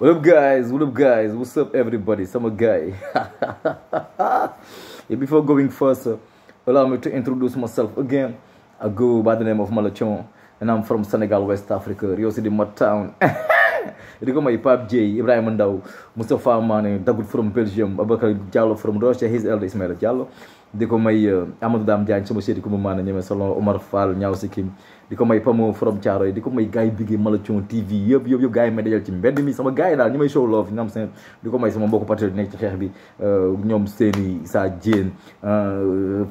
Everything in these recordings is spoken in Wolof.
What up, guys? What up, guys? What's up, everybody? Some guy. Yeah, before going further, allow me to introduce myself again. I go by the name of Malachon, and I'm from Senegal, West Africa, Rio City, Mud Town. You my Pap J, Ibrahim Ndao, Mustafa Mane, Dagoud from Belgium, Abakar Diallo from Russia, his elder Ismail Diallo. Di ko may Amadou Dam Diagne sama chéri ko mu maana ñeme salon Omar Fall ñaaw si kim di ko may Pamo from Thiaroye di ko may gars yi bigee Malachon TV yëpp gars yi may dajal ci mbedd mi sama gars yi daal ñi may show love ñam seen di ko may sama mbokku patriote nekk ci xeex bi ñoom Séni Sa Diène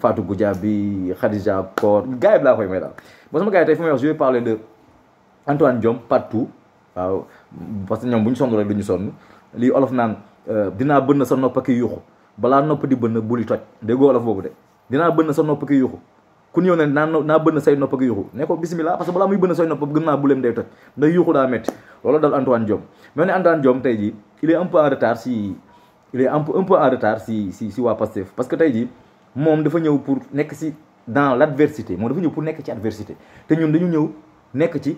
Fatou Goudiaby Khadija Kor gars yi laa koy may daal ba sama gars yi tey fu may wax je vais parler de Antoine Diome partout waaw parce que ñoom bu ñu sonn rek du ñu sonn lii olof naan dinaa bënn sa nopp ak yuuxu balaa nopp di bënn buli toj déggoo olof boobu de dinaa bënn sa nopp ak yuuxu ku ñëw ne naa bënn say nopp ak yuuxu ne ko bismillah parce que balaa muy bënn say nopp gën naa buleem day toj ndax yuuxu daa métti loolu dal Antoine Diome mais ne Antoine Diome tey jii il est un peu en retard si waa Pastef parce que tey jii moom dafa ñëw pour nekk si dans l'adversité moom dafa ñëw pour nekk ci adversité te ñun dañu ñëw nekk ci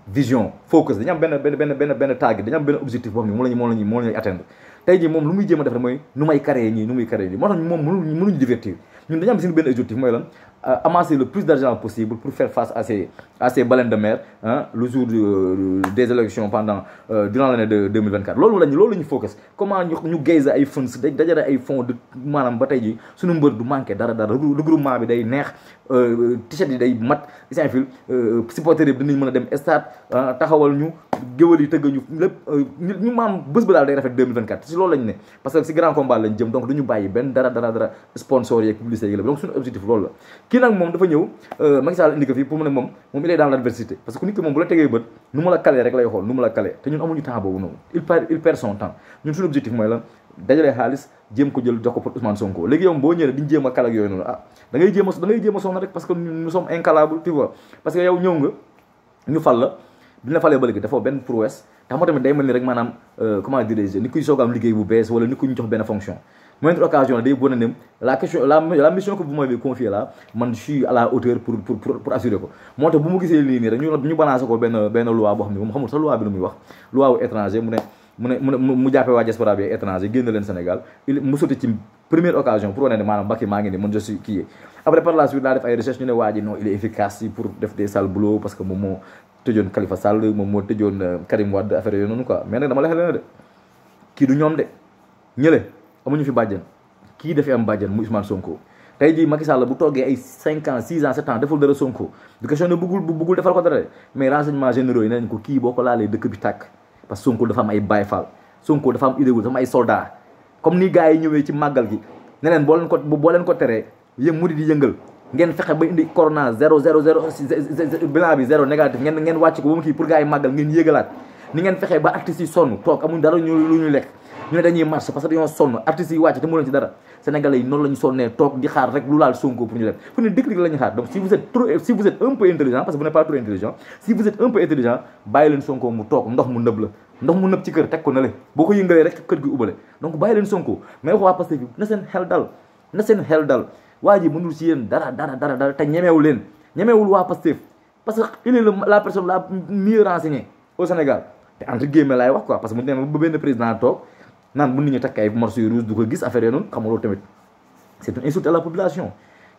vision focus dañu am benn target dañu am benn objectif boo xam ne moo la ñuy atteindre tey jii moom lu muy jéem a def rek mooy nu may carré ñii moo tax moom mënuñu divertir ñun dañu am suñu benn objectif mooy lan amasser le plus d'argent possible pour faire face à ces baleines de mer le jour des élections durant l'année de 2024 loolu la ñu focus comment ñu gaze ay funds dajale ay fonds de maanaam ba tey ji suñu mbër du manqué dara regroupement bi day neex t-shirt yi day mat isinfil supporters yi dinañ mën a dem stade taxawal ñu géwël yi tëgg ñu lépp ñu maam bés ba daal day rafet 2024 si loolu lañ ne parce que si grand combat lañ jëm donc duñu bàyyi benn dara sponsor yeeg publicité yi la donc suñu objectif loolu la kii nag moom dafa ñëw Macky Sall indi ko fii pour mu ne moom il est dans l'adversité parce que nit ki moom bu la tegee bët nu mu la calee rek lay xool nu mu la calee te ñun amuñu temps boobu noonu il perd son temps ñun suñu objectif mooy la dajalee xaalis jéem ko jël jox ko pour Ousmane Sonko léegi yow boo ñëwee diñu jéem a kal ak yooyu noonu da ngay jéem a sonn rek parce que nous sommes incalables tu vois parce que yow ñëw nga ñu fal la bi ñu la falee ba léegi dafa benn prouesse tax moo tamit day mel ni rek maanaam comment dirais-je ni kuy soog am liggéey bu bees wala ni ku ñu jox benn fonction moindre occasion day bon a nem la mission que vous m'avez confiée là man je suis à la hauteur pour assurer ko moo tax bu mu gisee lii nii rek ñu balancé ko benn loi boo xam ne moom xamul sax loi bi lu muy wax loi wu étranger mu jàppee waa diaspora bi étranger génn leen Sénégal mu sotti ci première occasion pour wane ne maanaam Macky maa ngi ni man je suis kii après par la suite laa def ay recherche ñu ne waa ji non il est efficace pour def des sales boulots parce que moom moo tëjoon Khalifa Sall moom moo tëjoon Karim Wade affaire yooyu noonu quoi mais nag dama la xel de kii du ñoom de ñële amuñu fi bàjjen kii dafay am bàjjen mu Ousmane Sonko tey jii Macky Sall bu toggee ay 5 ans 6 ans 7 ans deful dara Sonko du question ne bëggul defal ko dara mais renseignements généraux yi nañ ko kii boo ko laalee dëkk bi tàkk parce que Sonko dafa am ay Baye Fall Sonko dafa am idéal dafa am ay soldats comme ni gars yi ñëwee ci màggal gi ne leen boo leen ko teree murid di yëngal ngeen fexe ba indi corona 0 bilan bi 0 négatif ngeen wàcc ko ba mu kii pour gars yi màggal ngeen yëgalaat ni ngeen fexe ba artistes yi sonn toog amuñ dara lu ñu lekk ñu ne dañuy marche parce que dañoo sonn artistes yi wàcc te mu leen ci dara sénégalais yi noonu la ñu sonnee toog di xaar rek lu laal Sonko pour ñu def fu ne déclic la ñu xaar donc si vous êtes un peu intelligent parce que vous n'êtes pas trop intelligent si vous êtes un peu intelligent bàyyi leen Sonko mu toog ndox mu nëb ci kër teg ko na le boo ko yëngalee rek kër gi ubale donc bàyyi leen Sonko mais wax waa Pastef bi na seen xel dal waa ji mënul ci yéen dara te ñemewul waa Pastef parce que il est la personne la mieux renseignée au Sénégal te entre guillemets laay wax quoi parce que mu demee ba benn président toog naan bu nit ñi takk ay morceaux yu rouge du ko gis affaire yooyu noonu xam nga loolu tamit c'est une insulte à la population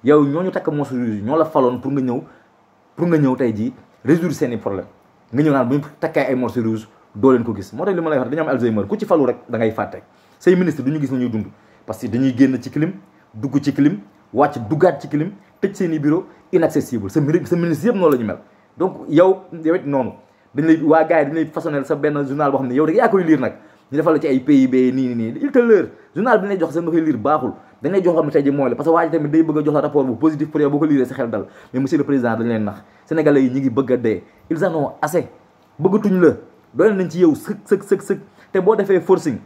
yow ñooñu takk morceaux rouge ñoo la faloon pour nga ñëw tey jii résoudre seeni problème nga ñëw naan bu ñu takkee ay morceaux rouge doo leen ko gis moo tax li ma lay wax dañu am Alzheimer ku ci falu rek da ngay fàtte say ministre du ñu gis na ñuy dund parce que dañuy génn ci clim dugg ci clim wàcc duggaat ci clim tëj seeni bureau inaccessible sa ministre yëpp noonu la ñu mel donc yow it noonu waa gars yi dañ lay façonnel sa benn journal boo xam ne yow rek yaa koy lire nag ñu defal la ci ay PIB nii il te leer journal bi lay jox sax nga koy lire baaxul dañ lay jox xam ne tey ji mooy la parce que waa ji tamit day bëgg a jox la rapport bu positif pour yow boo ko lire sa xel dal mais monsieur le président dañ leen nax sénégalais yi ñi ngi bëgg a dee ils en ont assez bëggatuñ la doole nañ ci yow sëg te boo defee forcing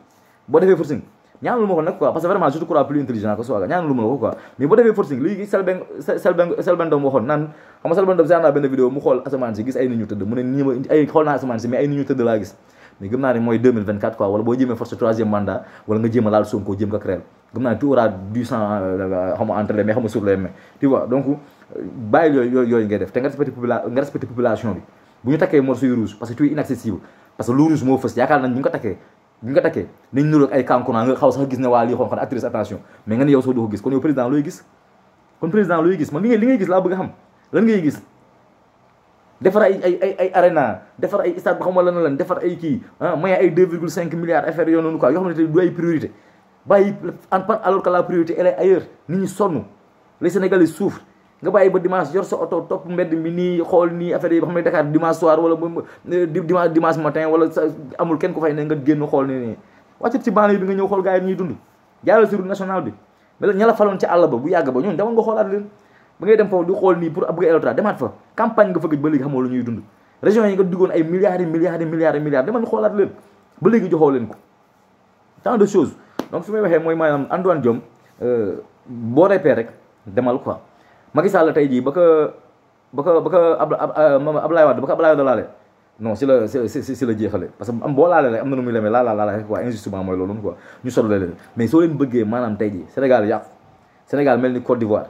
ñaanal ma ko nag quoi parce que vraiment je te crois plus intelligent que soi ñaanal ma ko quoi mais boo defee forcing léegi Selbé Ndom waxoon naan xam nga Selbé Ndom seet naa benn vidéo mu xool asamaan si gis ay nit ñu tëdd mu ne nii ma xool naa asamaan si mais ay nit ñu tëdd laa gis mais gëm naa ne mooy 2024 quoi wala boo jéemee force 3e mandat wala nga jéem a laal Sonko jéem ko créer gëm naa ne tu auras du sang xam nga entre les mains xam nga sur les mains tu vois donc bàyyi yooyu ngay def te nga respecté population bi bu ñu takkee morceau yu rouge parce que tu es inaccessible parce que lu rouge moo fës yaakaar nañ bu ñu ko takkee nañ nuroog ay kankuna nga xaw sax gis ne waa lii xonq actrice attention mais nga ne yow soo doo ko gis kon yow président looy gis man li ngay gis laa bëgg a xam lan ngay gis defar ay arena defar ay stade ba xam wala na lan defar ay kii moyen ay 2,5 milliards affaire yoo noonu quoi yoo xam ne du ay priorité bàyyi alors que la priorité elle est ailleurs nit ñi sonn les Sénégalais souffrent nga bàyyi ba dimanche yor sa oto topp mbedd mi nii xool nii affaire yi ba xam ne Dakar dimanche soir wala dimanche matin wala amul kenn ko fay ne nga génn xool nii wàccat ci banlieue bi nga ñëw xool gars yi ñuy dund jaaral sur national bi mais ña la faloon ci àll ba bu yàgg ba ñoon dama nga xoolaat leen ba ngay dem foofu di xool nii pour bëgg électorat demaat fa campagne nga fa gëj ba léegi xamoo lu ñuy dund région yi nga duggoon ay milliards demal xoolaat leen ba léegi joxoo leen ko tant de choses donc fi may waxee mooy maanaam Antoine Diome boo repee rek demal quoi Macky Sall tey jii ba ko Abdoulaye Wade laale non si la jeexale parce que am boo laale rek am na nu muy lemee laala rek quoi injustement mooy loolu quoi ñu solo leen mais soo leen bëggee maanaam tey jii Sénégal yàqu Sénégal mel ni Côte d'Ivoire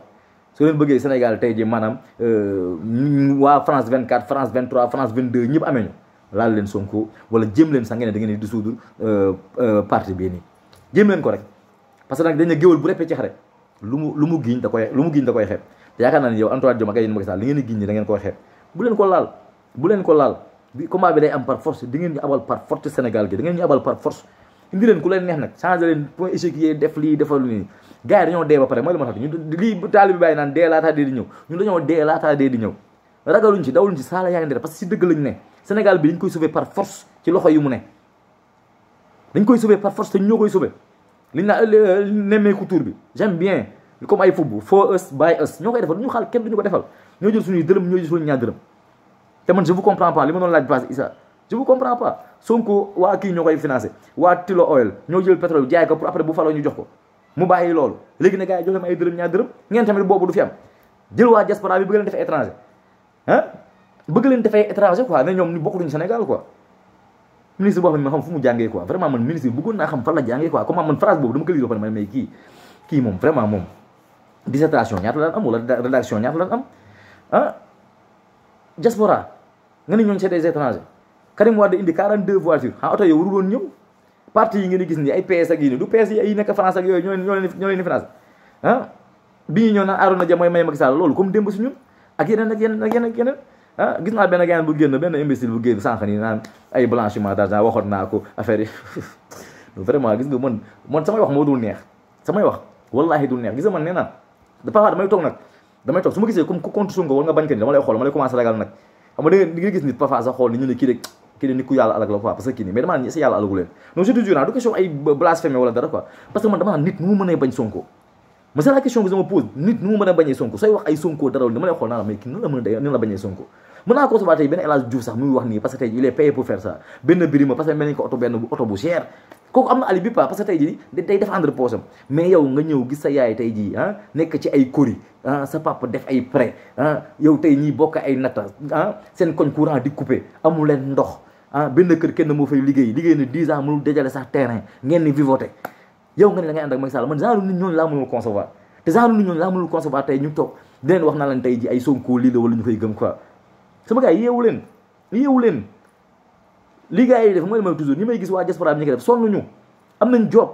soo leen bëggee Sénégal tey jii maanaam waa France 24 France 23 France 22 ñëpp amee ñu laal leen Sonko wala jéem leen sax ngeen ne da ngeen di dissoudre parti bii nii jéem leen ko rek parce que nag dañ ne géwal bu reppee ci xare lu mu giñ da koy xeeb te yaakaar naa ne yow Antoine Diome ak yéen Macky Sall li ngeen di giñ ni da ngeen koy xeeb bu leen ko laal bi combat bi day am par force di ngeen ñu abal par force Sénégal gi da ngeen ñu abal par force indi leen ku leen neex nag changé leen point échec yi def lii defal nii gars yi dañoo dee ba pare mooy li ma tax ñu lii taali bi bàyyi naan dee laataa dee di ñëw ñun dañoo dee laataa dee di ñëw ragaluñ ci dawluñ ci saala yaa ngi parce que si dëgg lañ ne Sénégal bi dañ koy sauver par force ci loxo yi mu ne dañ koy sauver par force te ñoo koy sauver liñ naa nemmeeku tour bi j'aime bien comme ay football for us by us ñoo koy defal ñu xaal kenn duñu ko defal ñoo jël suñuy dërëm ñoo jël suñu ñaar dërëm te man je vous comprends pas li ma doon laaj passe Issa je vous comprends pas Sonko waa kii ñoo koy financé waa Tilo Oil ñoo jël pétrole jaay ko pour après bu faloo ñu jox ko mu bàyyi loolu léegi ne gars yi joxe ma ay dërëm ñaar dërëm ngeen tamit boobu du fi am jël waa diaspora bi bëgg leen defee étranger bëgg leen defee étranger quoi ne ñoom ñu bokkuñu Sénégal quoi ministre boo xam ne ma xam fu mu jàngee quoi vraiment man ministre bi bëggoon naa xam fan la jàngee quoi comme man phrase boobu dama ko lire ba pare mais kii moom vraiment moom dissertation ñaata la am wala rédaction ñaata la am diaspora nga ni ñooñu c'est des étrangers Karim Wade indi 42 voitures oto yow warul woon ñëw parti yi ngeen di gis ni ay PS ak yi ni du PS yi nekk France ak yooyu ñoo leen di finance bi ñu ñëw naan Arouna Dia mooy may Macky Sall loolu comme démb si ñun ak yeneen gis naa benn gars bu génn benn imbécile bu génn sànq nii naan ay blanchiment d'argent waxoon naa ko affaire yi vraiment gis nga man samay wax moo dul neex samay wax wallahi dul neex gis nga man nee naa dafa damay toog su ma gisee comme ku contre Sonko wala nga bañ ko ni dama lay xool dama lay commencé ragal nag xam nga da nga gis nit parfois sax xool ni ñu ne kii de nit ku yàlla alag la quoi parce que kii nii mais dama naan si yàlla alagu leen non je te jure du question ay blasphème wala dara quoi parce que man dama naan nit nu mu mënee bañ Sonko mais c'est la question que je me pose nit nu mu mën a bañee Sonko sooy wax ay Sonko dara dama lay xool naa la mais kii nan la mën a day nan la bañee Sonko mën naa ko recevoir tey benn El Hadj Diouf sax muy wax nii parce que tey il est payé pour faire ça benn Birima parce que mel nañ ko oto bu cher kooku am na ali bi pas parce que tey jii day défendre poche am mais yow nga ñëw gis sa yaay tey jii nekk ci ay kori sa papa def ay prêt yow tey ñii bokk ay natta seen koñ courant di coupé amul leen ndox benn kër kenn moo fay liggéey na 10 ans mënul dajale sax terrain ngeen ni vivoté yow nga ne da ngay ànd ak Macky Sall man genre nit ñooñu laa mënul concevoir te genre nit ñooñu laa mënul concevoir tey ñu toog di leen wax naa leen tey jii ay Sonko lii la wala ñu koy gëm quoi sama gars yi yeewu leen li gars yi def mooy may toujours ñi may gis waa diaspora bi ñu koy def sonn ñu am nañ job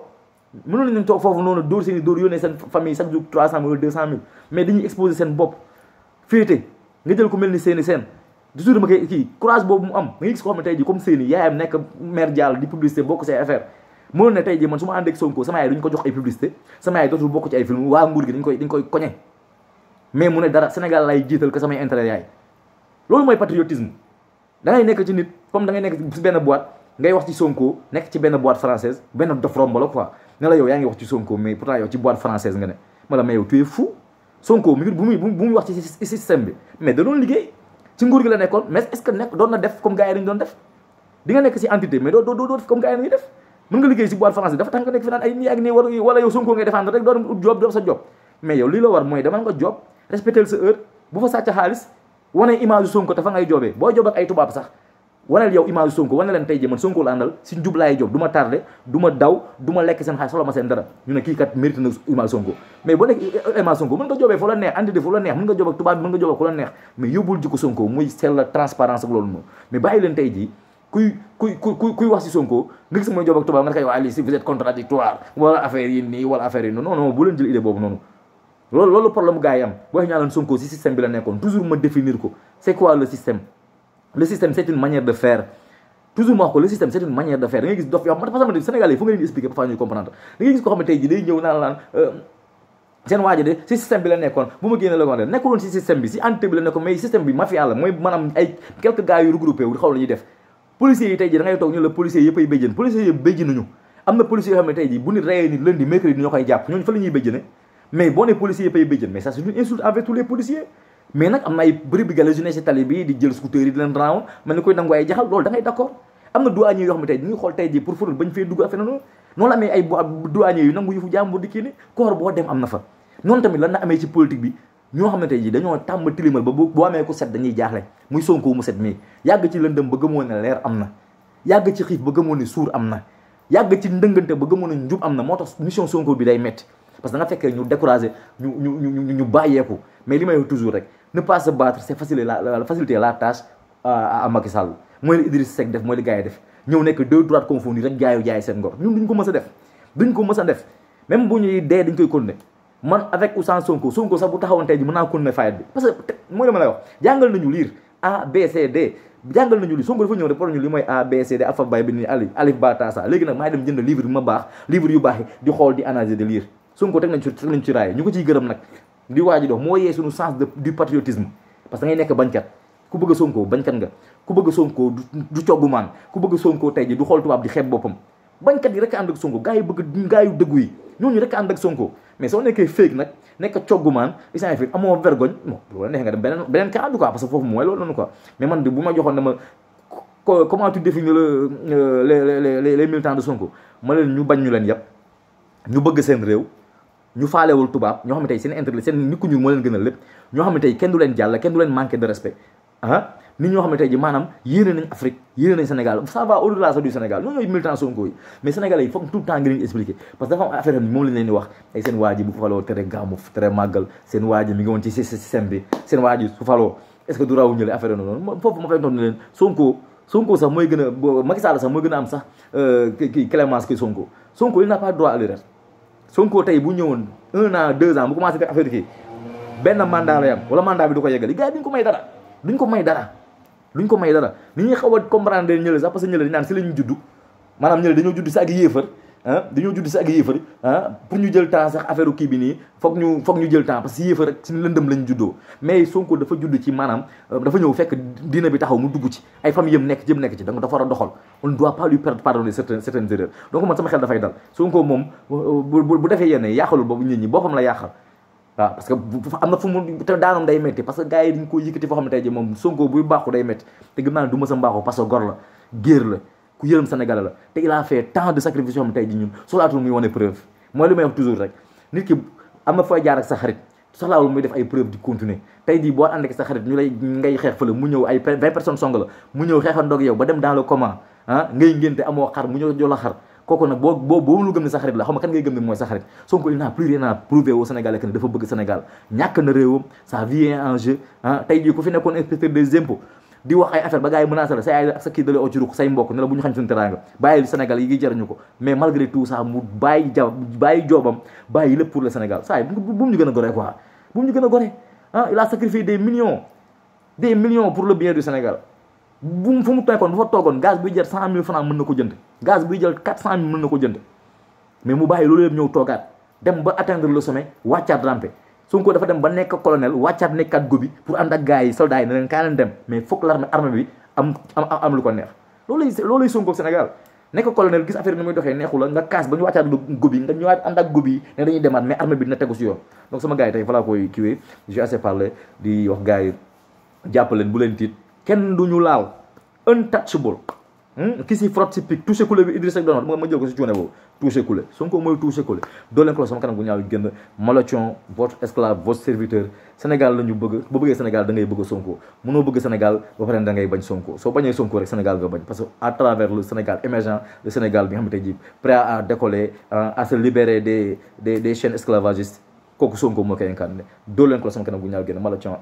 mënoon nañ toog foofu noonu dóor seen i dóor yónnee seen famille chaque jour 300 000 wala 200 000 mais dañuy exposer seen bopp féete nga jël ko mel ni seeni seen toujours dama koy kii courage boobu mu am nga gis ko xam ne tey ji comme seeni yaayam nekk maire Diall di publicité bokk ci ay affaire mënoon ne tey ji man su ma ànd ak Sonko sama yaay duñ ko jox ay publicité sama yaay dootul bokk ci ay film waa nguur gi dañ koy koñe mais mu ne dara Sénégal lay jiital ko samay intérêt yaay loolu mooy patriotisme da ngay nekk ci nit comme da ngay nekk ci benn boîte ngay wax ci Sonko nekk ci benn boîte française benn dof romb la quoi ne la yow yaa ngi wax ci Sonko mais pourtant yow ci boîte française nga ne ma la mais yow tu es fou Sonko mi bu muy wax ci système bi mais da doon liggéey ci nguur gi la nekkoon mais est-ce que nekk doon na def comme gars yi dañu doon def di nga nekk ci entité mais doo def comme gars yi dañuy def mën nga liggéey ci boîte française dafa tax nga nekk fi naan ay nii ak nii wala yow Sonko ngay défendre rek doo dem ut job sa job mais yow lii la war mooy demal nga job respecter sa heure bu fa sàcc xaalis wane image Sonko te fa ngay jobee boo job ak ay tubaab sax waneel yow image Sonko wane leen tey jii man Sonko la àndal si njub laay job du ma tardé du ma daw du ma lekk seen xaalis soxla ma seen dara ñu ne kii kat mérite na image Sonko mais boo nekk image Sonko mën nga jobee fu la neex andi de fu la neex mën nga job ak tubaab bi mën nga job ak ku la neex mais yóbbul jikko Sonko muy sell la transparence ak loolu moom mais bàyyi leen tey jii kuy wax si Sonko nga gis mooy job ak tubaab nga ne ko Ali si vous êtes contradictoire wala affaire yi nii wala affaire yi non non bu leen jël idée boobu noonu loolu problème gars yi am boo xam ne Sonko si système bi la nekkoon toujours ma définir ko c'est quoi le système c'est une manière de faire toujours ma wax ko le système c'est une manière de faire da ngay gis dof yoo xam parce que Sénégalais yi fu nga leen di expliquer parfois ñuy comprendre da ngay gis koo xam ne tey ji day ñëw naan seen waaji de si système bi la nekkoon bu ma génne la ko wax de nekkuloon si système bi si entité bi la nekkoon mais système bi mafia la mooy maanaam ay quelques gars yu regroupé wu di xaw la ñuy def policiers yi tey ji da ngay toog ñu la policiers yëpp ay béjjën policiers yëpp béjjënuñu am na policiers yoo xam ne tey ji bu nit reyee nit lundi mercredi ñoo koy jàpp ñooñu fa la ñuy béjjëne mais boo ne policiers yëpp ay béjjën mais ça c'est une insulte envers tous les policiers mais nag am na ay bëri bi gale yu ne si tali bi di jël scooter yi di leen round mel ni koy nangu ay jaxal loolu da ngay d'accord am na douanier yoo xam ne tey ñu ngi xool tey ji pour fóotal bañ fee dugg affaire noonu noonu la amee ay douanier yu nangu yu fu jàmbur di kii ni koor boo dem am na fa noonu tamit lan na amee ci politique bi ñoo xam ne tey ji dañoo tàmm tilimal ba boo amee ko set dañuy jaaxle muy Sonko mu set mii yàgg ci lëndëm ba gëmoo ne leer am na yàgg ci xiif ba gëmoo ne suur am na yàgg ci ndëngante ba gëmoo ne njub am na moo tax mission Sonko bi day metti parce que da nga fekkee ñu découragé ñu bàyyeeku mais li may wax toujours rek ne pas se battre c'est faciliter la tâche à Macky Sall mooy li Idriss Seck def mooy li gars yi def ñëw nekk deux droites confondues rek jaay seen ngor ñun duñ ko mës a def duñ ko mës a def même bu ñuy dee dañ koy continuer man avec ou sans Sonko sax bu taxawoon tey ji mën naa continuer fight bi parce que mooy la ma lay wax jàngal nañu lire A B C D jàngal nañu li Sonko dafa ñëw rek pour ñu li mooy A B C D alphabet bi ni alif ba ta sa léegi nag maay dem jënd livre bi ma baax livre yu baax yi di xool di analyser de lire Sonko teg nañ ci raay ñu ko ciy gërëm nag di waaji dox moo yee suñu sens du patriotisme parce que ngay nekk bañkat ku bëgg a Sonko bañkat nga ku bëgg a Sonko du coggumaan ku bëgg a Sonko tey ji du xool tubaab di xeeb boppam bañkat yi rek ànd ak Sonko gaa yu dëggu yi ñooñu rek ànd ak Sonko mais soo nekkee fake nag nekk coggumaan isant fi amoo vergogne bon loolu neex nga dem beneen cas quoi parce que foofu mooy loolu noonu quoi mais man de bu ma joxoon dama comment tu définis les militants de Sonko ma leen ñu bañ ñu leen yëpp ñu bëgg seen réew ñu faalewul tubaab ñoo xam ne tey seen intérêt seen nit ku ñuul moo leen gënal lépp ñoo xam ne tey kenn du leen jàll kenn du leen manquer de respect nit ñoo xam ne tey ji maanaam yéene nañ Afrique yéene nañ Sénégal ça va au-delà du Sénégal ñoo ñooy militant Sonko yi mais Sénégalais yi foog tout le temps ngi leen expliquer parce que dafa am affaire am moom lañ leen di wax ay seen waa ji bu faloo tere gàmmu tere màggal seen waa ji mi ngi woon ci système bi seen waa ji su faloo est-ce que du raw ñële affaire noonu foofu ma fay doon ne leen Sonko sax mooy gën a Macky Sall sax mooy gën a am sax kii clémence que Sonko il n'a pas droit à l'erreur Sonko tey bu ñëwoon 1 an 2 ans bu commencé def affaire kii benn mandat la yam wala mandat bi du ko yeggali gars yi duñ ko may dara duñ ko may dara ni ñuy xaw a comprendre ñële sax parce que ñële dañ naan si la ñu judd maanaam ñële dañoo judd si ak yéefar pour ñu jël temps sax affaire kii bi nii foog ñu jël temps parce que yéefar rek si lëndëm lañ juddoo mais Sonko dafa judd ci maanaam dafa ñëw fekk diina bi taxaw mu dugg ci ay famille yëm nekk ci donc dafa war a doxal on ne doit pas lui pardonner certaines erreurs donc man sama xel dafay dal Sonko moom bu defee yenn yàqalul boobu nit ñi boppam la yàqal waaw parce que am na fu mu te daanoom day métti parce que gars yi dañ ko yëkkati foo xam ne tey ji moom Sonko buy baaxu day métti te gëm naa ne du mës a mbaaxu parce que gor la géer la ku yërëm Sénégalais la te il a fait tant de sacrifices yoo xam ne tey ji ñun soxlaatul muy wane preuve mooy li may wax toujours rek nit ki am na fooy jaar ak sa xarit soxlaawul muy def ay preuve di continuer tey jii boo ànd ak sa xarit ñu lay ngay xeex fële mu ñëw ay 20 personnes song la mu ñëw xeexandoog yow ba dem dans le coma ngay ngénte amoo xar mu ñëw jox la xar kooku nag boo lu gëm ne sa xarit la xam nga kan ngay gëm ne mooy sa xarit Sonko il n'a plus rien à prouver au Sénégalais que ne dafa bëgg Sénégal ñàkk na réewam sa vie est en jeu tey jii ku fi nekkoon inspecteur des impôts di wax ay affaire ba gars yi menacé la say ay ak sa kii dalee oo ci ruq say mbokk ne la bu ñu xañ suñu teraanga bàyyi Sénégal yi ngi jariñu ko mais malgré tout ça mu bàyyi joobam bàyyi lépp pour le Sénégal saa yi bu mu ñu gën a gore quoi bu mu ñu gën a gore il a sacrifié des millions pour le bien du Sénégal fu mu nekkoon bu fa toogoon gaz buy jar 100 000 francs mën na ko jënd gaz buy jël 400 000 mën na ko jënd mais mu bàyyi loolu yëpp ñëw toogaat dem ba atteindre le sommet wàccaat rampe Sonko dafa dem ba nekk colonel wàccaat nekkaat gobi pour ànd ak gars yi soldats yi ne leen kaa leen dem mais foog l'armée bi am lu ko neex loolay Sonko Sénégal nekk colonel gis affaire bi ni muy doxee neexu la nga kaas ba ñu wàccaat gobi nga ñëwaat ànd ak gobi ne dañuy demaat mais armée bi dina tegu si yoon donc sama gars yi tey voilà koy kiiwee j'ai assez parlé di wax gars yi jàppaleen bu leen tiit kenn du ñu laal untouchable ki si frotte si pic touché coulé bi Idrissa Seck doon wax ma jël ko si cuune boobu touché coulé Sonko mooy touché coulé doo leen ko la sama kanam gu ñaaw génn Malathion votre esclave votre serviteur Sénégal la ñu bëgg boo bëggee Sénégal da ngay bëgg Sonko mënoo bëgg Sénégal ba pare da ngay bañ Sonko soo bañee Sonko rek Sénégal nga bañ parce que à travers le Sénégal émergent le Sénégal bi nga xamante ji prêt à décoller à se libérer des chaînes esclavagistes kooku Sonko moo koy incarné doo leen ko la sama kanam gu ñaaw génn Malathion